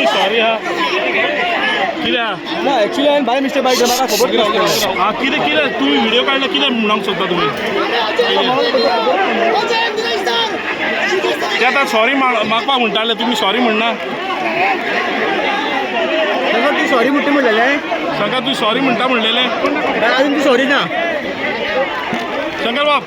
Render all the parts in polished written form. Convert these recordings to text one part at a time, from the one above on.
Sorry हा कित्याक ना एक्चुअली हांवें बाय मिस्टेक बायक म्हाका खबर नासलें. हा कितें कितें तुमी व्हिडिओ काडला कितें म्हणूंक सोदता तुमी? ते आतां सॉरी मागपाक म्हणटाले, तुमी सॉरी म्हणना? ताका तूं सॉरी म्हणटा म्हणलेलें. शंकर तूं सॉरी म्हणटा म्हणलेलें. अजून तूं सॉरी ना. शंकर बाब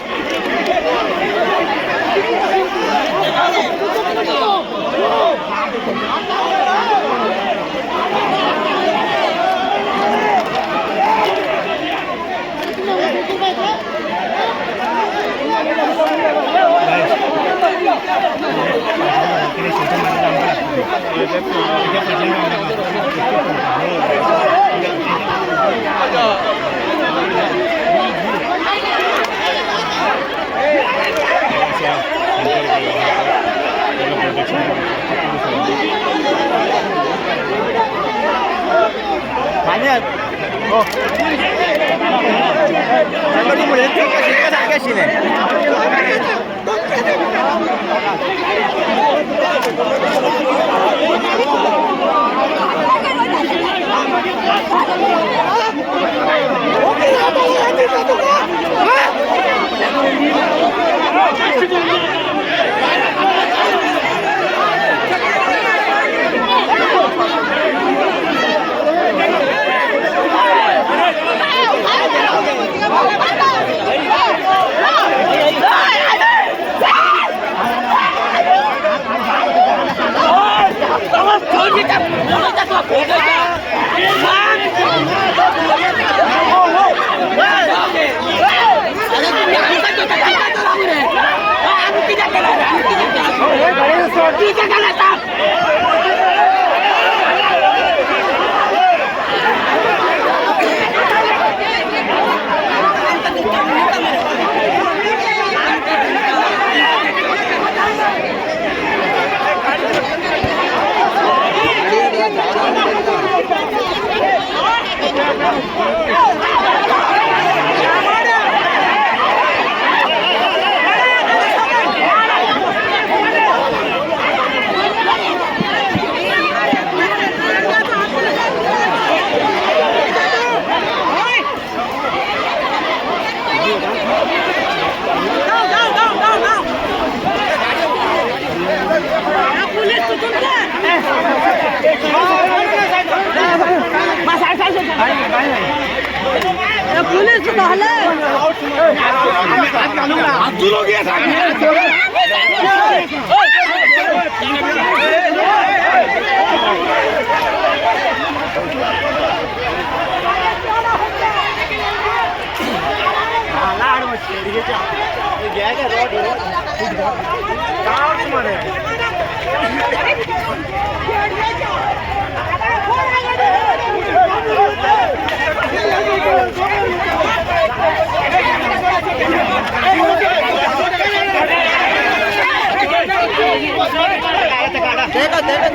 हो शंकर तूं म्हणलें तें सारकें आशिल्लें. पुलिस तेका तेका.